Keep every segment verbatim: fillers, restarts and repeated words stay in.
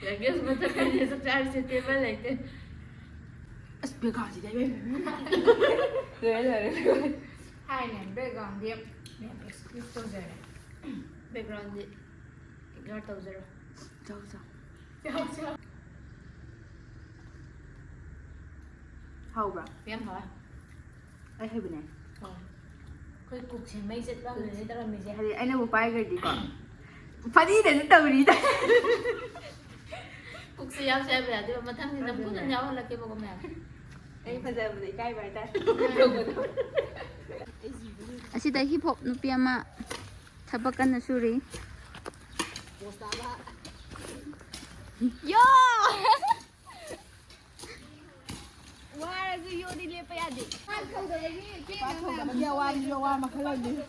Luggage ꯃꯊꯛꯇꯗꯤ ꯆꯥꯛ ꯆꯥꯔꯤꯁꯦ table ꯂꯩꯇꯦ꯫ ꯑꯁ, ꯕꯦꯛꯒ꯭ꯔꯥꯎꯟꯁꯤꯗꯤ ꯑꯩ ꯂꯣꯏꯔꯦ, ꯂꯣꯏꯔꯦ, ꯂꯣꯏꯔꯦ꯫ ꯍꯥꯏꯅꯦ, ꯕꯦꯛꯒ꯭ꯔꯥꯎꯟꯗꯤ ꯃꯌꯥꯝ ꯑꯦꯛꯁꯀ꯭ꯌꯨꯁ ꯇꯧꯖꯔꯦ꯫ ꯕꯦꯛꯒ꯭ꯔꯥꯎꯟꯗꯤ ꯏꯒꯅꯣꯔ ꯇꯧꯖꯔꯣ꯫ ꯆꯥꯎ, ꯆꯥꯎ꯫ ꯆꯥꯎ, ꯆꯥꯎ꯫ ꯍꯥꯎꯕ꯭ꯔꯥ? ꯌꯥꯝ ꯍꯥꯎꯋꯦ꯫ ꯑꯩ ꯍꯩꯕꯅꯦ꯫ ꯑꯣ꯫ ꯑꯩꯈꯣꯏ ꯀꯨꯛꯁꯦ ꯃꯩ ꯆꯠꯄ ꯑꯃꯗꯅꯦ ꯇꯧꯔꯝꯃꯤꯁꯦ꯫ ꯍꯥꯏꯗꯤ ꯑꯩꯅꯕꯨ ꯄꯥꯏꯈ꯭ꯔꯗꯤꯀꯣ꯫ ꯐꯗꯤꯗꯁꯨ ꯇꯧꯔꯤꯗ꯫ ꯀꯨꯛꯁꯦ ꯌꯥꯎꯁꯦ ꯍꯥꯏꯕ ꯌꯥꯗꯦꯕ꯫ ꯃꯊꯪꯗꯤ ꯅꯝꯐꯨꯗ ꯑꯗꯨꯅꯦ꯫ ꯌꯥꯎꯍꯜꯂꯛꯀꯦꯕꯀꯣ ꯃꯌꯥꯝ꯫ ꯑꯩ ꯐꯖꯕꯗꯣ ꯏꯀꯥꯏꯕ ꯍꯥꯏꯇꯥꯔꯦ꯫ ꯇꯧꯕꯗꯣ꯫ ꯑꯁꯤꯗ ꯍꯤꯞ ꯍꯣꯞ ꯅꯨꯄꯤ ꯑꯃ ꯊꯕꯛ ꯀꯟꯅ ꯁꯨꯔꯤ꯫ ꯌꯣ! ꯋꯥꯔꯁꯨ ꯌꯣꯗꯤ ꯂꯦꯞꯄ ꯌꯥꯗꯦ꯫ ꯅꯨꯄꯥ ꯊꯧꯗꯕꯒꯤ ꯑꯋꯥꯕꯁꯨ ꯑꯋꯥ ꯃꯈꯜ ꯑꯃꯅꯤ꯫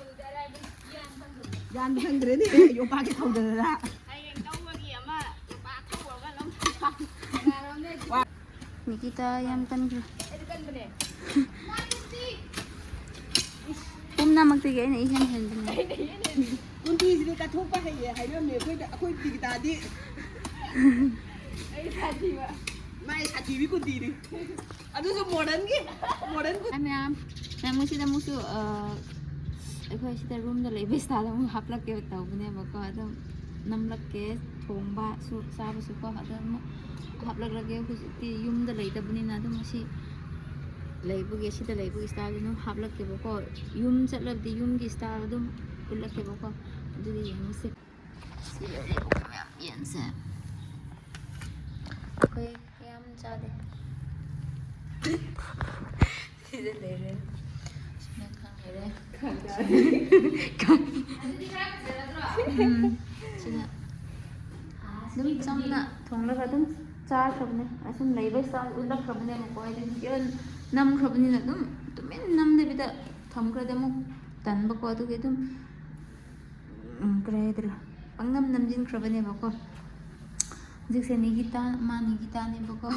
ꯌꯥꯟꯕ ꯈꯪꯗ꯭ꯔꯦꯅꯦ, ꯌꯣꯄꯥꯛꯀꯤ ꯊꯧꯗꯗꯅ꯫ ꯍꯌꯦꯡ ꯂꯧꯕꯒꯤ ꯑꯃ ꯌꯣꯄꯥꯛ ꯊꯧꯕ ꯑꯃ ꯂꯧ꯫ ꯅꯤꯀꯤꯇꯥ ꯌꯥꯝ ꯀꯟꯈ꯭ꯔꯦ꯫ ꯄꯨꯝꯅꯃꯛꯇꯒꯤ ꯑꯩꯅ ꯏꯍꯦꯟ ꯍꯦꯟꯕꯅꯦ꯫ ꯀꯨꯟꯇꯤꯁꯤꯗꯤ ꯀꯠꯊꯣꯛꯄ ꯍꯩꯌꯦ ꯍꯥꯏꯔꯝꯃꯦ ꯑꯩꯈꯣꯏꯗ, ꯑꯩꯈꯣꯏ ꯄꯤꯛ ꯇꯥꯗꯤ꯫ ꯑꯩ ꯁꯥꯊꯤꯕ꯫ ꯃꯥꯏ ꯁꯥꯊꯤꯕꯤ ꯀꯨꯟꯇꯤꯅꯤ꯫ ꯑꯗꯨꯁꯨ ꯃꯣꯗꯔꯟꯒꯤ, ꯃꯣꯗꯔꯟ ꯀꯨꯟꯇꯤ꯫ ꯃꯌꯥꯝ, ꯃꯌꯥꯝ ꯉꯁꯤꯗ ꯑꯃꯨꯛꯁꯨ, ꯑ, ꯑꯩꯈꯣꯏ ꯁꯤꯗ ꯔꯨꯝꯗ ꯂꯩꯕ ꯏꯁꯇꯥꯏꯜ ꯑꯃꯨꯛ ꯍꯥꯞꯂꯛꯀꯦ ꯇꯧꯕꯅꯦꯕꯀꯣ꯫ ꯑꯗꯨꯝ ꯅꯝꯂꯛꯀꯦ, ꯊꯣꯡꯕꯁꯨ ꯆꯥꯕꯁꯨ ꯀꯣ꯫ ꯑꯗꯣ ꯑꯃꯨꯛ ꯍꯥꯞꯂꯛꯂꯒꯦ꯫ ꯍꯧꯖꯤꯛꯇꯤ ꯌꯨꯝꯗ ꯂꯩꯇꯕꯅꯤꯅ ꯑꯗꯨꯝ ꯑꯁꯤ ꯂꯩꯕꯒꯤ, ꯁꯤꯗ ꯂꯩꯕꯒꯤ ꯏꯁꯇꯥꯏꯜꯗ ꯑꯗꯨꯝ ꯍꯥꯞꯂꯛꯀꯦꯕꯀꯣ꯫ ꯌꯨꯝ ꯆꯠꯂꯕꯗꯤ ꯌꯨꯝꯒꯤ ꯏꯁꯇꯥꯏꯜ ꯑꯗꯨꯝ ꯎꯠꯂꯛꯀꯦꯕꯀꯣ꯫ ꯑꯗꯨꯗꯤ ꯌꯦꯡꯉꯁꯤ꯫ ꯁꯤ ꯂꯩꯔꯦꯕꯀꯣ ꯃꯌꯥꯝ ꯌꯦꯟꯁꯦ꯫ ꯑꯩꯈꯣꯏ ꯌꯥꯝ ꯆꯥꯗꯦ꯫ ꯁꯤꯗ ꯂꯩꯔꯦ꯫ ꯁꯤꯅ ꯈꯪ ꯂꯩꯔꯦ꯫ ꯎꯝ, ꯁꯤꯅ ꯑꯗꯨꯝ ꯆꯝꯅ ꯊꯣꯡꯂꯒ ꯑꯗꯨꯝ ꯆꯥꯈ꯭ꯔꯕꯅꯦ꯫ ꯑꯁꯨꯝ ꯂꯩꯕ ꯏꯁꯇꯥꯏꯜ ꯎꯠꯂꯛꯈ꯭ꯔꯕꯅꯦꯕꯀꯣ꯫ ꯍꯥꯏꯗꯤ ꯚꯤꯗꯤꯑꯣ ꯅꯝꯈ꯭ꯔꯕꯅꯤꯅ ꯑꯗꯨꯝ ꯇꯨꯃꯤꯟ ꯅꯝꯗꯕꯤꯗ ꯊꯝꯈ꯭ꯔꯗꯤ ꯑꯃꯨꯛ ꯇꯟꯕꯀꯣ꯫ ꯑꯗꯨꯒꯤ ꯑꯗꯨꯝ, ꯎꯝ, ꯀꯔꯤ ꯍꯥꯏꯗꯣꯏꯔꯥ, ꯄꯪꯅꯝ ꯅꯝꯖꯤꯟꯈ꯭ꯔꯕꯅꯦꯕꯀꯣ꯫ ꯍꯧꯖꯤꯛꯁꯦ ꯅꯤꯒꯤꯇꯥ, ꯃꯥ ꯅꯤꯒꯤꯇꯥꯅꯦꯕꯀꯣ꯫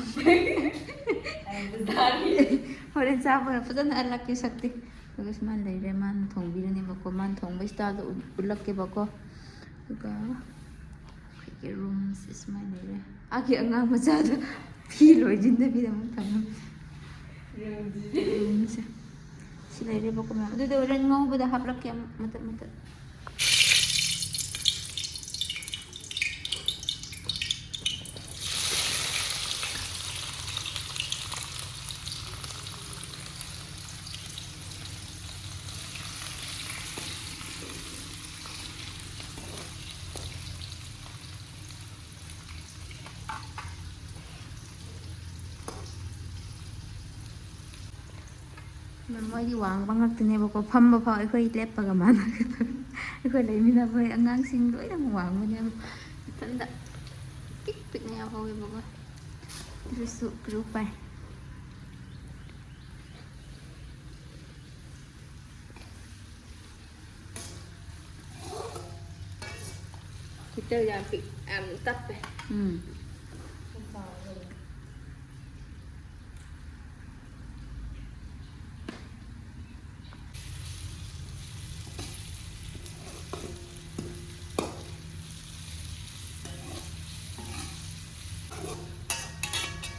ꯍꯣꯔꯦꯟ ꯆꯥꯕ ꯐꯖꯅ ꯍꯜꯂꯛꯀꯦ ꯁꯛꯇꯤ꯫ ꯑꯗꯨꯒ ꯁꯨꯃꯥꯏꯅ ꯂꯩꯔꯦ, ꯃꯥꯅ ꯊꯣꯡꯕꯤꯔꯅꯦꯕꯀꯣ꯫ ꯃꯥꯅ ꯊꯣꯡꯕ ꯏꯁꯇꯥꯏꯜꯗꯣ ꯎꯠꯂꯛꯀꯦꯕꯀꯣ꯫ ꯑꯗꯨꯒ ꯑꯩꯈꯣꯏꯒꯤ ꯔꯨꯝꯁꯦ ꯁꯨꯃꯥꯏꯅ ꯂꯩꯔꯦ꯫ ꯑꯥꯒꯤ ꯑꯉꯥꯡ ꯃꯆꯥꯗꯣ ꯐꯤ ꯂꯣꯏꯁꯤꯟꯗꯕꯤꯗ ꯑꯃꯨꯛ ꯊꯝꯃꯦ꯫ ꯔꯨꯝꯁꯦ ꯁꯤ ꯂꯩꯔꯦꯕꯀꯣ, ꯃꯌꯥꯝ꯫ ꯑꯗꯨꯗꯤ ꯍꯣꯔꯦꯟ ꯉꯧꯕꯗ ꯍꯥꯞꯂꯛꯀꯦ ꯑꯃꯨꯛ ꯃꯇꯠ ꯃꯇꯠ꯫ ꯃꯣꯏꯗꯤ ꯋꯥꯡꯕ ꯉꯥꯛꯇꯅꯦꯕꯀꯣ, ꯐꯝꯕ ꯐꯥꯎ ꯑꯩꯈꯣꯏ ꯂꯦꯞꯄꯒ ꯃꯥꯟꯅꯒꯗꯕ꯫ ꯑꯩꯈꯣꯏ ꯂꯩꯃꯤꯟꯅꯕ ꯑꯉꯥꯡꯁꯤꯡ ꯂꯣꯏꯅꯃꯛ ꯋꯥꯡꯕꯅꯦꯕ꯫ ꯃꯊꯟꯗ ꯄꯤꯛ ꯄꯤꯛꯅ ꯌꯥꯎꯍꯧꯋꯦꯕꯀꯣ꯫ ꯑꯗꯨꯁꯨ ꯀꯔꯤ ꯎꯄꯥꯏ꯫ ꯍꯤꯇꯔ ꯌꯥꯝ ꯄꯤꯛ-, ꯌꯥꯝ ꯇꯞꯄꯦ꯫ ꯎꯝ꯫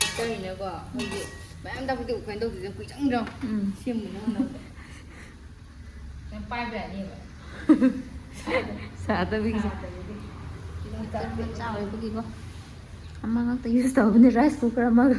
ꯍꯤꯇꯔꯅꯤꯅꯀꯣ, ꯑꯩꯈꯣꯏꯒꯤ ꯃꯌꯥꯝ ꯇꯞꯄꯗꯤ ꯀꯩꯅꯣ ꯇꯧꯗꯦꯗꯅ, ꯀꯨꯏ ꯆꯪꯗ꯭ꯔꯣ? ꯎꯝ꯫ ꯁꯦꯝꯕꯗ ꯍꯣꯠꯅꯕꯗ꯫ ꯅꯪ ꯄꯥꯏꯕ ꯌꯥꯅꯤꯕ꯫ ꯁꯥꯗꯕꯒꯤ꯫ ꯁꯥꯗꯕꯒꯤ꯫ ꯃꯆꯥ ꯑꯣꯏꯕꯒꯤꯀꯣ꯫ ꯑꯃ ꯉꯥꯛꯇ ꯌꯨꯁ ꯇꯧꯕꯅꯦ, ꯔꯥꯏꯁ ꯀꯨꯀꯔ ꯑꯃꯒ꯫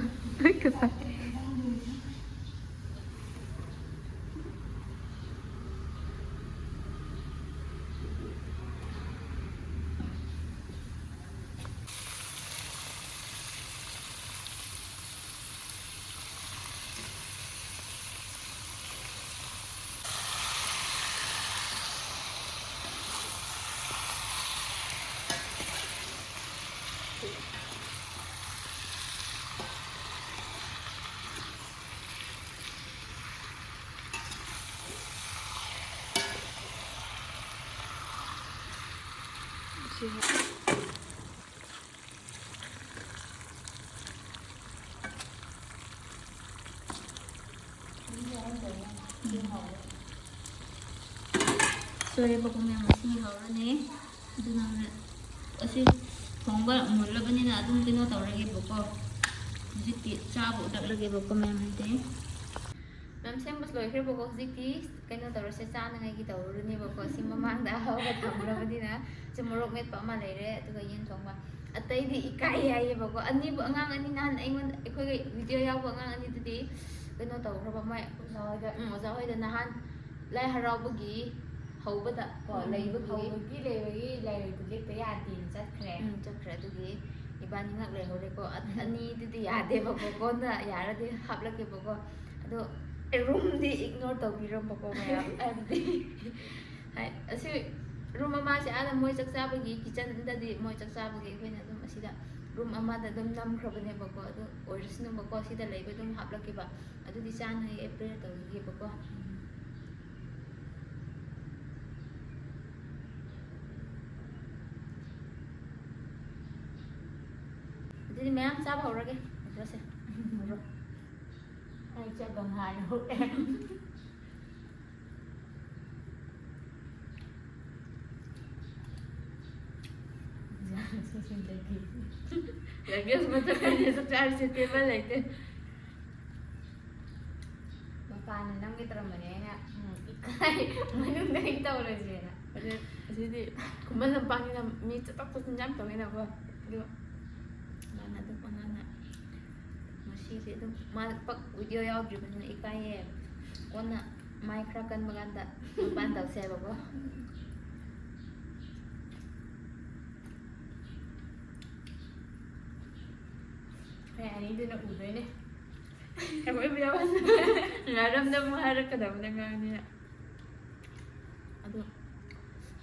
ꯁꯣꯏꯔꯦꯕꯀꯣ ꯃꯌꯥꯝ, ꯉꯁꯤ ꯍꯧꯔꯅꯤ꯫ ꯑꯗꯨꯅ ꯍꯣꯔꯦꯟ ꯑꯁꯤ ꯊꯣꯡꯕ ꯃꯨꯜꯂꯕꯅꯤꯅ ꯑꯗꯨꯝ ꯀꯩꯅꯣ ꯇꯧꯔꯒꯦꯕꯀꯣ꯫ ꯍꯧꯖꯤꯛꯇꯤ ꯆꯥꯕ ꯎꯠꯂꯛꯂꯒꯦꯕꯀꯣ ꯃꯌꯥꯝ ꯍꯥꯏꯗꯤ꯫ ꯃꯌꯥꯝ ꯁꯦꯝꯕꯁꯨ ꯂꯣꯏꯈ꯭ꯔꯦꯕꯀꯣ꯫ ꯍꯧꯖꯤꯛꯇꯤ ꯀꯩꯅꯣ ꯇꯧꯔꯁꯦ, ꯆꯥꯅꯉꯥꯏꯒꯤ ꯇꯧꯔꯨꯔꯅꯦꯕꯀꯣ꯫ ꯁꯤ ꯃꯃꯥꯡꯗ ꯑꯍꯥꯎꯕ ꯊꯝꯈ꯭ꯔꯕꯅꯤꯅ ꯁꯤ ꯃꯣꯔꯣꯛ ꯃꯦꯠꯄ ꯑꯃ ꯂꯩꯔꯦ, ꯑꯗꯨꯒ ꯌꯦꯟ ꯊꯣꯡꯕ꯫ ꯑꯇꯩꯗꯤ ꯏꯀꯥꯏ ꯍꯥꯏꯌꯦꯕꯀꯣ꯫ ꯑꯅꯤꯕꯨ ꯑꯉꯥꯡ ꯑꯅꯤ ꯅꯍꯥꯟ ꯑꯩꯉꯣꯟꯗ, ꯑꯩꯈꯣꯏꯒ ꯚꯤꯗꯤꯑꯣ ꯌꯥꯎꯕ ꯑꯉꯥꯡ ꯑꯅꯤꯗꯨꯗꯤ ꯀꯩꯅꯣ ꯇꯧꯈ꯭ꯔꯕ, ꯃꯣꯏ ꯑꯣꯖꯥ ꯍꯣꯏꯗ꯫ ꯎꯝ, ꯑꯣꯖꯥ ꯍꯣꯏꯗ ꯅꯍꯥꯟ ꯂꯥꯏ ꯍꯔꯥꯎꯕꯒꯤ ꯍꯧꯕꯗ ꯀꯣ, ꯎꯝ, ꯂꯩꯕꯒꯤ꯫ ꯍꯧꯕꯒꯤ ꯂꯩꯕꯒꯤ ꯂꯥꯏꯔꯣꯏꯗꯨ ꯂꯦꯛꯇ ꯌꯥꯗꯦꯅ ꯆꯠꯈ꯭ꯔꯦ꯫ ꯎꯝ, ꯆꯠꯈ꯭ꯔꯦ꯫ ꯑꯗꯨꯒꯤ ꯏꯕꯥꯅꯤ ꯉꯥꯛ ꯂꯩꯍꯧꯔꯦꯀꯣ꯫ ꯑ-, ꯎꯝ꯫ ꯑꯅꯤꯗꯨꯗꯤ ꯌꯥꯗꯦꯕꯀꯣ, ꯀꯣꯟꯅ ꯌꯥꯔꯗꯤ ꯍꯥꯞꯂꯛꯀꯦꯕꯀꯣ꯫ ꯑꯗꯣ ꯔꯨꯝꯗꯤ ꯏꯒꯅꯣꯔ ꯇꯧꯕꯤꯔꯝꯕꯀꯣ ꯃꯌꯥꯝ꯫ ꯍꯥꯏꯕꯗꯤ ꯍꯥꯏ, ꯑꯁꯤ ꯔꯨꯝ ꯑꯃꯁꯦ ꯑꯥꯗ ꯃꯣꯏ ꯆꯥꯛ ꯆꯥꯕꯒꯤ, ꯀꯤꯠꯆꯟꯗꯗꯤ ꯃꯣꯏ ꯆꯥꯛ ꯆꯥꯕꯒꯤ ꯑꯩꯈꯣꯏꯅ ꯑꯗꯨꯝ ꯑꯁꯤꯗ ꯔꯨꯝ ꯑꯃꯗ ꯑꯗꯨꯝ ꯅꯝꯈ꯭ꯔꯕꯅꯦꯕꯀꯣ꯫ ꯑꯗꯨ ꯑꯣꯏꯔꯁꯅꯨꯕꯀꯣ, ꯁꯤꯗ ꯂꯩꯕ ꯑꯗꯨꯝ ꯍꯥꯞꯂꯛꯀꯦꯕ꯫ ꯑꯗꯨꯗꯤ ꯆꯥꯅꯉꯥꯏ ꯑꯦ ꯄ꯭ꯔꯦꯌꯔ ꯇꯧꯔꯒꯦꯕꯀꯣ꯫ ꯑꯗꯨꯗꯤ ꯃꯌꯥꯝ ꯆꯥꯕ ꯍꯧꯔꯒꯦ꯫ ꯃꯦꯇ꯭ꯔꯣꯁꯦ꯫ ꯍꯧꯔꯣ꯫ ꯑꯩ ꯆꯒꯪ ꯍꯥꯟꯅ ꯍꯧꯔꯦ꯫ ꯂꯒꯦꯖ ꯃꯊꯛꯇꯅꯦ ꯆꯥꯛ ꯆꯥꯔꯤꯁꯦ, ꯇꯦꯕꯜ ꯂꯩꯇꯦ꯫ ꯃꯄꯥꯟꯗ ꯅꯝꯒꯦ ꯇꯧꯔꯝꯕꯅꯦ ꯑꯩꯅ, ꯎꯝ, ꯏꯀꯥꯏ, ꯃꯅꯨꯡꯗꯒꯤ ꯇꯧꯔꯁꯦꯅ꯫ ꯑꯗꯨ ꯑꯁꯤꯗꯤ ꯈꯨꯃꯟ ꯂꯝꯄꯥꯛꯅꯤꯅ ꯃꯤ ꯆꯠꯊꯣꯛ ꯆꯠꯁꯤꯟ ꯌꯥꯝ ꯇꯧꯋꯤꯅꯀꯣ꯫ ꯑꯗꯨ ꯃꯥꯅ ꯑꯗꯨꯝ ꯑꯉꯥꯡꯅ ꯉꯁꯤꯗꯤ ꯑꯗꯨꯝ ꯃꯥ ꯄꯛ ꯚꯤꯗꯤꯑꯣ ꯌꯥꯎꯗ꯭ꯔꯤꯕꯅꯤꯅ ꯏꯀꯥꯏꯌꯦ꯫ ꯀꯣꯟꯅ ꯃꯥꯏ ꯈꯔ ꯀꯟꯕ ꯀꯥꯟꯗ ꯃꯄꯥꯟ ꯇꯧꯁꯦ ꯍꯥꯏꯕꯀꯣ꯫ ꯑꯩ ꯑꯅꯤꯗꯨꯅ ꯎꯗꯣꯏꯅꯦ꯫ ꯑꯩꯈꯣꯏ ꯌꯥꯎꯍꯟ-, ꯉꯥꯔꯝꯗ ꯑꯃꯨꯛ ꯍꯥꯏꯔꯛꯀꯗꯕꯅꯦ ꯑꯉꯥꯡꯅꯤꯅ꯫ ꯑꯗꯣ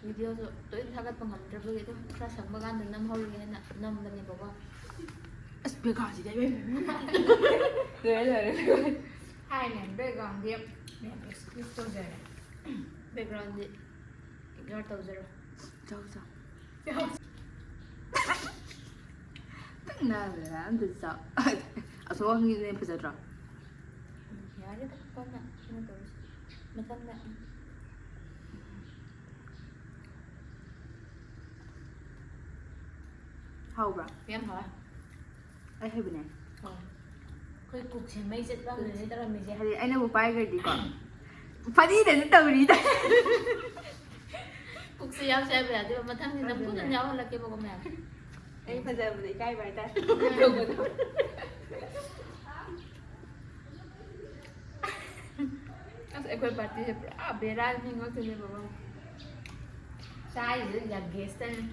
ꯚꯤꯗꯤꯑꯣꯁꯨ ꯇꯣꯏꯅ ꯊꯥꯒꯠꯄ ꯉꯝꯗ꯭ꯔꯕꯒꯤ ꯑꯗꯨꯝ ꯈꯔ ꯁꯪꯕ ꯀꯥꯟꯗ ꯅꯝꯍꯧꯔꯒꯦ ꯍꯥꯏꯅ ꯅꯝꯕꯅꯦꯕꯀꯣ꯫ ꯑꯁ, ꯕꯦꯛꯒ꯭ꯔꯥꯎꯟꯁꯤꯗꯤ ꯑꯩ ꯂꯣꯏꯔꯦ, ꯂꯣꯏꯔꯦ, ꯂꯣꯏꯔꯦ꯫ ꯍꯥꯏꯅꯦ, ꯕꯦꯛꯒ꯭ꯔꯥꯎꯟꯗꯤ ꯃꯌꯥꯝ ꯑꯦꯛꯁꯀ꯭ꯌꯨꯁ ꯇꯧꯖꯔꯦ꯫ ꯕꯦꯛꯒ꯭ꯔꯥꯎꯟꯗꯤ ꯏꯒꯅꯣꯔ ꯇꯧꯖꯔꯣ꯫ ꯆꯥꯎ, ꯆꯥꯎ꯫ ꯆꯥꯎ꯫ ꯈꯤꯇꯪ ꯅꯥꯜꯂꯦ, ꯑꯝꯇ ꯆꯥꯎ꯫ ꯑꯁꯣꯛ ꯑꯉꯤꯗꯨꯅ ꯍꯦꯟꯅ ꯐꯖꯗ꯭ꯔꯣ? ꯎꯝ, ꯌꯥꯔꯦꯗ, ꯀꯣꯟꯅ ꯀꯩꯅꯣ ꯇꯧꯔꯁꯤ꯫ ꯃꯊꯪꯗ꯫ ꯍꯥꯎꯕ꯭ꯔꯥ? ꯌꯥꯝ ꯍꯥꯎꯋꯦ꯫ ꯑꯩ ꯍꯩꯕꯅꯦ꯫ ꯑꯣ꯫ ꯑꯩꯈꯣꯏ ꯀꯨꯛꯁꯦ ꯃꯩ ꯆꯠꯄ ꯑꯃꯗꯅꯦ ꯇꯧꯔꯝꯃꯤꯁꯦ꯫ ꯍꯥꯏꯗꯤ ꯑꯩꯅꯕꯨ ꯄꯥꯏꯈ꯭ꯔꯗꯤꯀꯣ꯫ ꯐꯗꯤꯗꯁꯨ ꯇꯧꯔꯤꯗ꯫ ꯀꯨꯛꯁꯦ ꯌꯥꯎꯁꯦ ꯍꯥꯏꯕ ꯌꯥꯗꯦꯕ꯫ ꯃꯊꯪꯗꯤ ꯅꯝꯐꯨꯗ ꯑꯗꯨꯅꯦ꯫ ꯌꯥꯎꯍꯜꯂꯛꯀꯦꯕꯀꯣ ꯃꯌꯥꯝ꯫ ꯑꯩ ꯐꯖꯕꯗ ꯏꯀꯥꯏꯕ ꯍꯥꯏꯇꯥꯔꯦ꯫ ꯑꯁ, ꯑꯩꯈꯣꯏ ꯄꯥꯔꯇꯤꯁꯦ ꯄꯨꯔꯥ ꯕꯦꯔꯥꯅꯤ ꯉꯥꯛꯇꯅꯦ ꯕꯕꯥ꯫ ꯆꯥꯔꯤꯁꯦ ꯂꯒꯦꯖꯇꯅꯦ꯫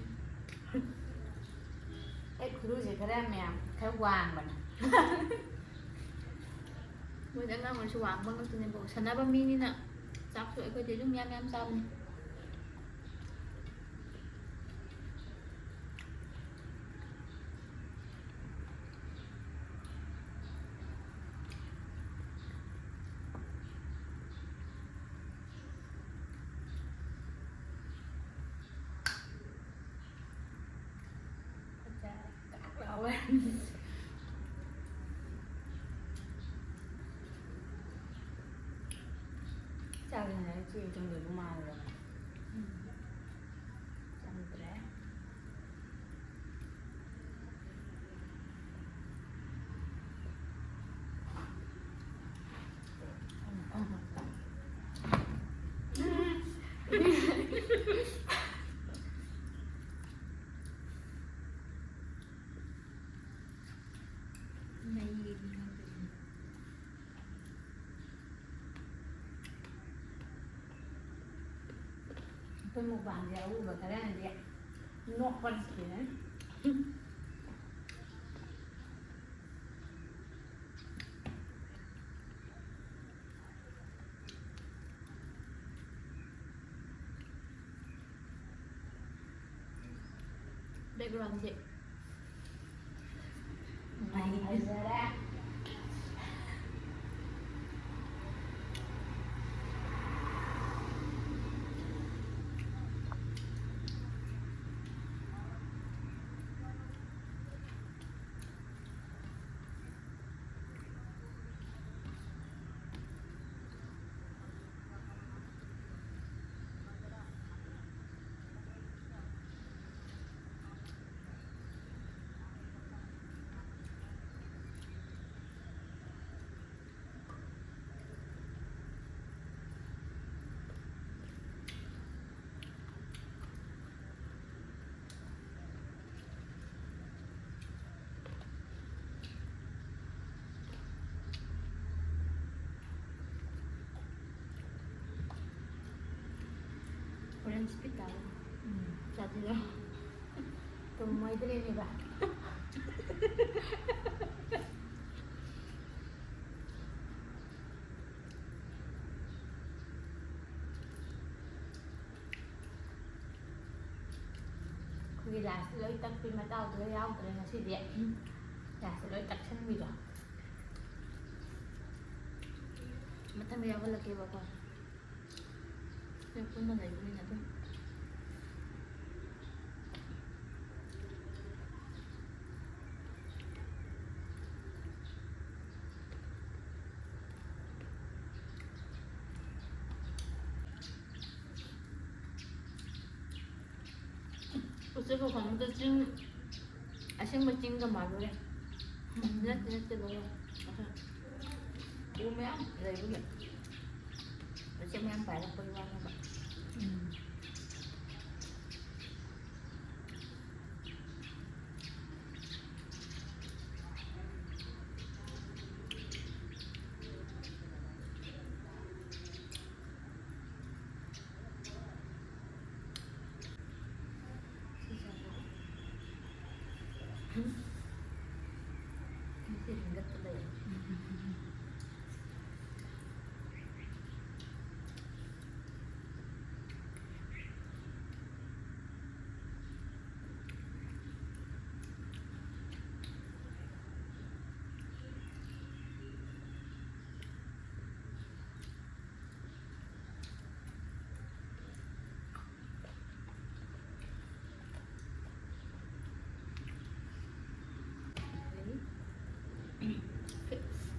ꯑꯩ ꯈꯨꯔꯨꯁꯦ ꯈꯔ ꯃꯌꯥꯝ ꯈꯔ ꯋꯥꯡꯕꯅꯦ꯫ ꯃꯣꯏꯗꯤ ꯑꯉꯥꯡ ꯑꯣꯏꯔꯁꯨ ꯋꯥꯡꯕ ꯉꯥꯛꯇꯅꯦꯕꯀꯣ꯫ ꯁꯥꯟꯅꯕ ꯃꯤꯅꯤꯅ ꯆꯥꯛꯁꯨ ꯑꯩꯈꯣꯏꯗꯤ ꯑꯗꯨꯝ ꯃꯌꯥꯝ ꯃꯌꯥꯝ ꯆꯥꯕꯅꯤ꯫ ꯀꯥꯛ ꯂꯥꯎꯋꯦ꯫ ꯆꯥꯛꯁꯤꯅ ꯆꯦ ꯆꯪꯗꯣꯏꯕ ꯃꯥꯜꯂꯦꯕ꯫ ꯎꯝ꯫ ꯆꯪꯗ꯭ꯔꯦ꯫ ꯑꯩꯈꯣꯏ ꯃꯨꯛꯕꯥꯡꯁꯦ ꯑꯎꯕ ꯈꯔꯅꯗꯤ ꯅꯣꯛꯄꯅ ꯁꯤꯔꯅꯤ꯫ ꯕꯦꯛꯒ꯭ꯔꯥꯎꯟꯁꯦ꯫ ꯃꯩ ꯐꯖꯔꯦ꯫ ꯏꯁꯄꯤꯠ ꯇꯥꯕ꯫ ꯎꯝ, ꯆꯥꯕꯤꯔꯣ꯫ ꯇꯨꯝꯃꯣꯏꯗ꯭ꯔꯤꯅꯦꯕ꯫ ꯑꯩꯈꯣꯏꯒꯤ ꯂꯥꯁꯇ ꯂꯣꯏ ꯇꯛꯄꯤ ꯃꯇꯥꯎꯗꯣ ꯌꯥꯎꯗ꯭ꯔꯦ ꯉꯁꯤꯗꯤ꯫ ꯂꯥꯁꯇ ꯂꯣꯏ ꯇꯛꯁꯟꯕꯤꯗꯣ꯫ ꯃꯊꯪꯗ ꯌꯥꯎꯍꯜꯂꯛꯀꯦꯕꯀꯣ꯫ ꯑꯩꯈꯣꯏ ꯄꯨꯟꯅ ꯂꯩꯕꯅꯤꯅ ꯑꯗꯨꯝ꯫ ꯎꯆꯦꯛ ꯈꯣꯡꯕꯗ ꯆꯤꯡ, ꯑꯁꯦꯡꯕ ꯆꯤꯡꯒ ꯃꯥꯜꯂꯨꯔꯦ꯫ ꯎꯝ꯫ ꯅꯠꯇꯦ, ꯅꯠꯇꯦ, ꯂꯣꯏꯔꯦ꯫ ꯎ ꯃꯌꯥꯝ ꯂꯩꯕꯒꯤ ꯎꯆꯦꯛ ꯃꯌꯥꯝ ꯄꯥꯏꯔꯛꯄꯒꯤ ꯋꯥꯅꯦꯕ꯫ ꯎꯝ꯫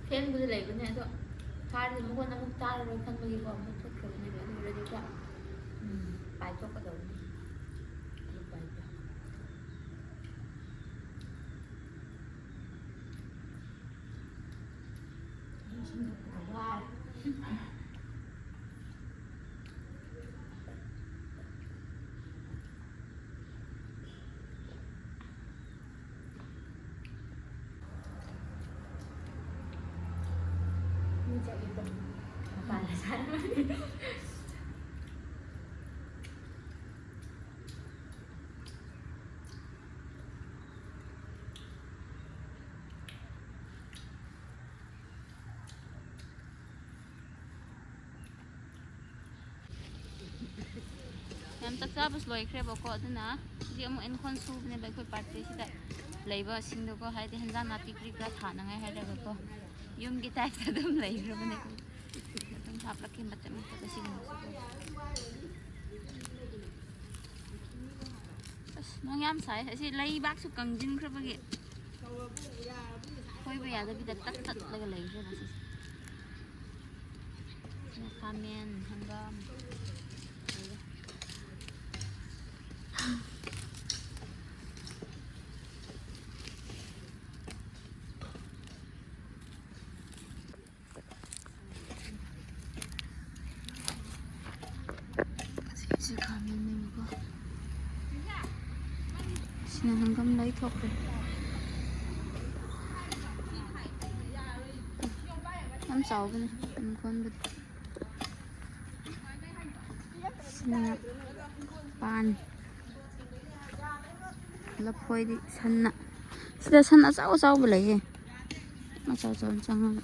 ꯐꯦꯟꯕꯨꯗꯤ ꯂꯩꯕꯅꯦ, ꯑꯗꯣ ꯊꯥꯔꯗꯤ ꯃꯈꯣꯟ ꯑꯃꯨꯛ ꯇꯥꯔꯔꯣꯏ ꯈꯟꯕꯒꯤꯀꯣ, ꯑꯃꯨꯛ ꯊꯣꯛꯈ꯭ꯔꯕꯅꯦꯕ꯫ ꯑꯗꯨ ꯑꯣꯏꯔꯗꯤ ꯈꯔ, ꯎꯝ, ꯄꯥꯏꯊꯣꯛꯀꯗꯧꯕꯅꯤ꯫ ꯑꯗꯨ ꯄꯥꯏꯕ꯫ ꯋꯥꯔꯦ꯫ ꯃꯤ ꯆꯠꯂꯤꯗꯣ ꯃꯄꯥꯟꯗ ꯁꯥꯟꯅꯕꯅꯤ꯫ ꯌꯥꯝ ꯆꯥꯛ ꯆꯥꯕꯁꯨ ꯂꯣꯏꯈ꯭ꯔꯦꯕꯀꯣ, ꯑꯗꯨꯅ ꯍꯧꯖꯤꯛ ꯑꯃꯨꯛ ꯏꯪꯈꯣꯜ ꯁꯨꯕꯅꯦꯕ ꯑꯩꯈꯣꯏ ꯄꯥꯔꯇꯤꯁꯤꯗ ꯂꯩꯕꯁꯤꯡꯗꯣꯀꯣ, ꯍꯥꯏꯗꯤ ꯍꯦꯟꯖꯥꯡ ꯅꯥꯄꯤ ꯀꯔꯤ ꯀꯔꯥ ꯊꯥꯅꯉꯥꯏ ꯍꯥꯏꯔꯒꯀꯣ, ꯌꯨꯝꯒꯤ ꯇꯥꯏꯞꯇ ꯑꯗꯨꯝ ꯂꯩꯈ꯭ꯔꯕꯅꯦ꯫ ꯑꯗꯨꯝ ꯍꯥꯞꯂꯛꯀꯦ ꯃꯇꯠ ꯃꯇꯠ ꯑꯁꯤꯒꯨꯝꯕꯁꯨꯀꯣ꯫ ꯑꯁ, ꯅꯣꯡ ꯌꯥꯝ ꯁꯥꯏ꯫ ꯑꯁꯤ ꯂꯩꯕꯥꯛꯁꯨ ꯀꯪꯁꯤꯟꯈ꯭ꯔꯕꯒꯤ ꯐꯣꯏꯕ ꯌꯥꯗꯕꯤꯗ ꯇꯠ ꯇꯠꯂꯒ ꯂꯩꯈ꯭ꯔꯦꯕ ꯁꯤꯁꯦ꯫ ꯈꯥꯃꯦꯟ, ꯍꯪꯒꯥꯝ꯫ ꯁꯤ ꯈꯥꯃꯦꯟꯅꯦꯕꯀꯣ꯫ ꯁꯤꯅ ꯍꯪꯒꯥꯝ ꯂꯩ ꯊꯣꯛꯈ꯭ꯔꯦ꯫ ꯌꯥꯝ ꯆꯥꯎꯕꯅꯦ ꯏꯪꯈꯣꯜꯕꯨꯗꯤ꯫ ꯁꯤꯅ ꯄꯥꯟ꯫ ꯂꯐꯣꯏꯗꯤ ꯁꯟꯅ꯫ ꯁꯤꯗ ꯁꯟ ꯑꯆꯧ ꯑꯆꯧꯕ ꯂꯩꯌꯦ꯫ ꯑꯆꯧ ꯑꯆꯧꯕ ꯆꯪꯉꯒ꯫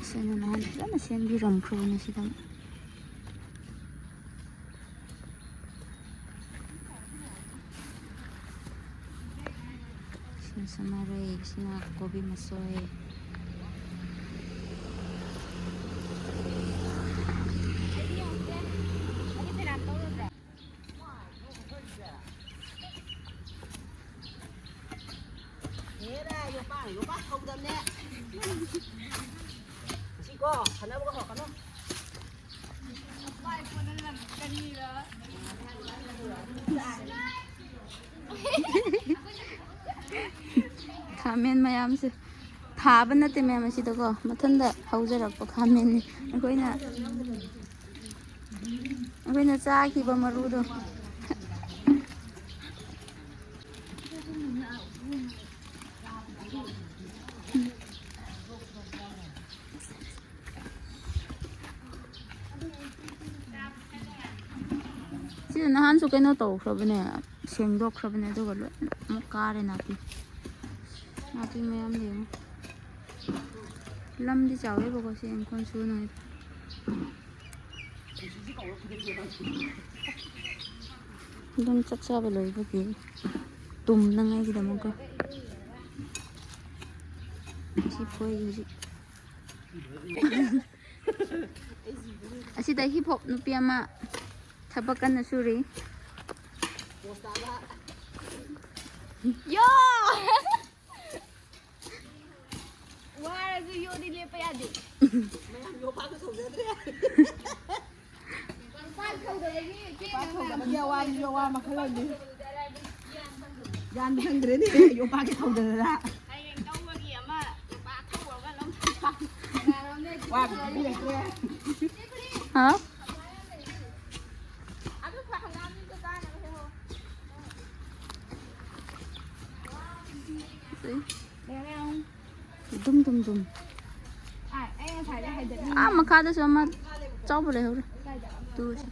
ꯁꯤꯅ ꯅꯍꯥꯟ ꯐꯖꯅ ꯁꯦꯝꯕꯤꯔꯝꯈ꯭ꯔꯕꯅꯦ ꯁꯤꯗ꯫ ꯁꯤꯅ ꯁꯅꯥꯔꯩ, ꯁꯤꯅ ꯀꯣꯕꯤ ꯃꯁꯣꯏ꯫ ꯍꯦꯔꯥ, ꯌꯣꯄꯥꯛ, ꯌꯣꯄꯥꯛ ꯊꯧꯗꯕꯅꯦ꯫ ꯁꯤꯀꯣ, ꯁꯥꯟꯅꯕꯒ ꯍꯧꯔꯛꯀꯅꯨ꯫ ꯈꯥꯃꯦꯟ ꯃꯌꯥꯝꯁꯦ ꯊꯥꯕ ꯅꯠꯇꯦ ꯃꯌꯥꯝ ꯑꯁꯤꯗꯀꯣ, ꯃꯊꯟꯇ ꯍꯧꯖꯔꯛꯄ ꯈꯥꯃꯦꯟꯅꯤ꯫ ꯑꯩꯈꯣꯏꯅ, ꯑꯩꯈꯣꯏꯅ ꯆꯥꯈꯤꯕ ꯃꯔꯨꯗꯣ꯫ ꯁꯤꯗ ꯅꯍꯥꯟꯁꯨ ꯀꯩꯅꯣ ꯇꯧꯈ꯭ꯔꯕꯅꯦ, ꯁꯦꯡꯗꯣꯛꯈ꯭ꯔꯕꯅꯦ, ꯑꯗꯨꯒ ꯂꯣꯏꯅ ꯑꯃꯨꯛ ꯀꯥꯔꯦ ꯅꯥꯄꯤ꯫ ꯅꯥꯄꯤ ꯃꯌꯥꯝ ꯌꯦꯡꯉꯨ꯫ ꯂꯝꯗꯤ ꯆꯥꯎꯋꯦꯕꯀꯣ ꯁꯤ ꯏꯪꯈꯣꯜ ꯁꯨꯅꯉꯥꯏꯗꯣ꯫ ꯑꯗꯨꯝ ꯆꯥꯛ ꯆꯥꯕ ꯂꯣꯏꯕꯒꯤ ꯇꯨꯝꯅꯉꯥꯏꯒꯤꯗꯃꯛꯀꯣ꯫ ꯁꯤ ꯐꯣꯏ ꯍꯧꯖꯤꯛ꯫ ꯑꯁꯤꯗ ꯍꯤꯞ ꯍꯣꯞ ꯅꯨꯄꯤ ꯑꯃ ꯊꯕꯛ ꯀꯟꯅ ꯁꯨꯔꯤ꯫ ꯌꯣ! ꯋꯥꯔꯁꯨ ꯌꯣꯗꯤ ꯂꯦꯞꯄ ꯌꯥꯗꯦ꯫ ꯃꯌꯥꯝ ꯌꯣ ꯄꯥꯛ ꯊꯧꯖꯗ꯭ꯔꯦ꯫ ꯄꯥꯛ ꯊꯧꯗꯕꯒꯤ ꯄꯥꯛ ꯊꯧꯗꯕꯒꯤ ꯑꯋꯥꯕꯁꯨ ꯑꯋꯥ ꯃꯈꯜ ꯑꯃꯅꯤ꯫ ꯒ꯭ꯌꯥꯟ ꯈꯪꯗ꯭ꯔꯦꯅꯦ, ꯌꯣꯄꯥꯛꯀꯤ ꯊꯧꯗꯗꯅ꯫ ꯍꯌꯦꯡ ꯇꯧꯕꯒꯤ ꯑꯃ ꯌꯣꯄꯥꯛ ꯊꯧꯕ ꯑꯃ ꯂꯧ-, ꯋꯥꯕꯗꯤ ꯂꯩꯇ꯭ꯔꯦ꯫ ꯍꯥ? ꯑꯗꯨ ꯍꯪꯒꯥꯝꯗꯨꯁꯨ ꯆꯥꯅꯕ ꯍꯦꯛꯑꯣ꯫ ꯗꯨꯝ, ꯗꯨꯝ, ꯗꯨꯝ꯫ ꯑꯥ, ꯑꯩ ꯉꯁꯥꯏꯗꯩ ꯍꯥꯏꯗꯠꯂꯤ꯫ ꯑꯥ, ꯃꯈꯥꯗꯁꯨ ꯑꯃ ꯆꯥꯎꯕ ꯂꯩꯍꯧꯔꯦ꯫ ꯀꯥꯏꯗ? ꯇꯨꯁꯦ꯫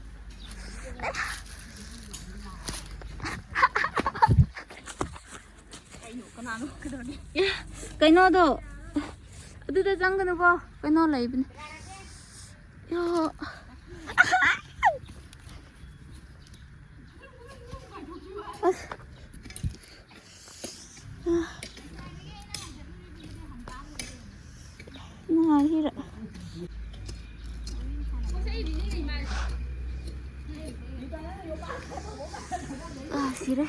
ꯀꯩꯅꯣ? ꯀꯅꯥꯅꯣ? ꯀꯩꯗꯧꯔꯒꯦ? ꯑꯦ, ꯀꯩꯅꯣꯗꯣ, ꯑꯗꯨꯗ ꯆꯪꯒꯅꯨꯀꯣ, ꯀꯩꯅꯣ ꯂꯩꯕꯅꯦ꯫ ꯌꯣ꯫ ꯑꯁ꯫ ꯅꯨꯡꯉꯥꯏꯈꯤꯔ꯫ ꯑꯥ, ꯁꯤꯔꯦ꯫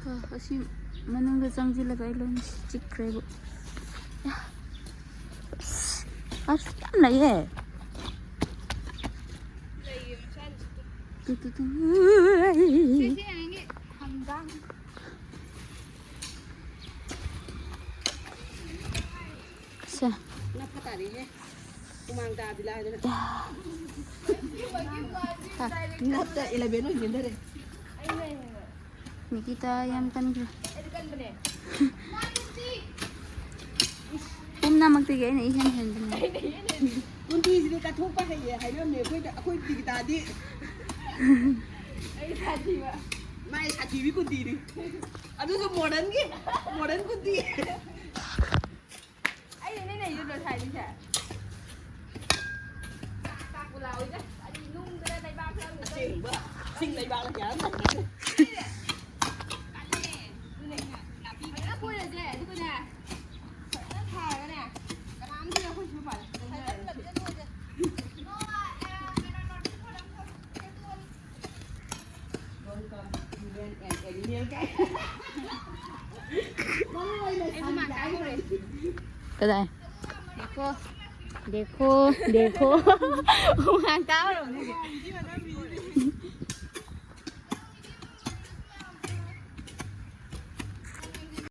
ꯑꯥ, ꯑꯁꯤ ꯃꯅꯨꯡꯗ ꯆꯪꯁꯤꯜꯂꯒ ꯑꯩ ꯂꯣꯏꯅ ꯆꯤꯛꯈ꯭ꯔꯦꯕ꯫ ꯑꯁ, ꯌꯥꯝ ꯂꯩꯌꯦ꯫ Two, two, two. ꯁꯦ, ꯁꯦ, ꯅꯪꯒꯤ ꯍꯪꯒꯥꯝ꯫ ꯁꯦ꯫ ꯅꯞꯄ ꯇꯥꯔꯦꯍꯦ꯫ ꯍꯨꯃꯥꯡ ꯇꯥꯕꯤ ꯂꯥꯏꯗꯅ꯫ ꯅꯞꯇ eleven ꯑꯣꯏ ꯆꯦꯟꯊꯔꯦ꯫ ꯅꯤꯀꯤꯇꯥ ꯌꯥꯝ ꯀꯟꯈ꯭ꯔꯦ꯫ ꯄꯨꯝꯅꯃꯛꯇꯒꯤ ꯑꯩꯅ ꯏꯍꯦꯟ ꯍꯦꯟꯕꯅꯦ꯫ ꯀꯨꯟꯇꯤꯁꯤꯗꯤ ꯀꯠꯊꯣꯛꯄ ꯍꯩꯌꯦ ꯍꯥꯏꯅꯕꯅꯦ ꯑꯩꯈꯣꯏꯗ, ꯑꯩꯈꯣꯏ ꯅꯤꯀꯤꯇꯥꯗꯤ꯫ ꯑꯩ ꯁꯥꯊꯤꯕ꯫ ꯃꯥꯏ ꯁꯥꯊꯤꯕꯤ ꯀꯨꯟꯇꯤꯅꯤ꯫ ꯑꯗꯨꯁꯨ modernꯒꯤ, modern ꯀꯨꯟꯇꯤ꯫ ꯑꯩꯅ ꯅꯣꯏ ꯂꯩꯗꯣ ꯂꯣꯏ ꯁꯥꯏꯗꯣꯏꯁꯦ꯫ ꯀꯗꯥꯏ? ꯗꯦꯈꯣ, ꯗꯦꯈꯣ, ꯗꯦꯈꯣ꯫ ꯍꯨꯃꯥꯡ ꯇꯥꯍꯧꯔꯕꯅꯦ꯫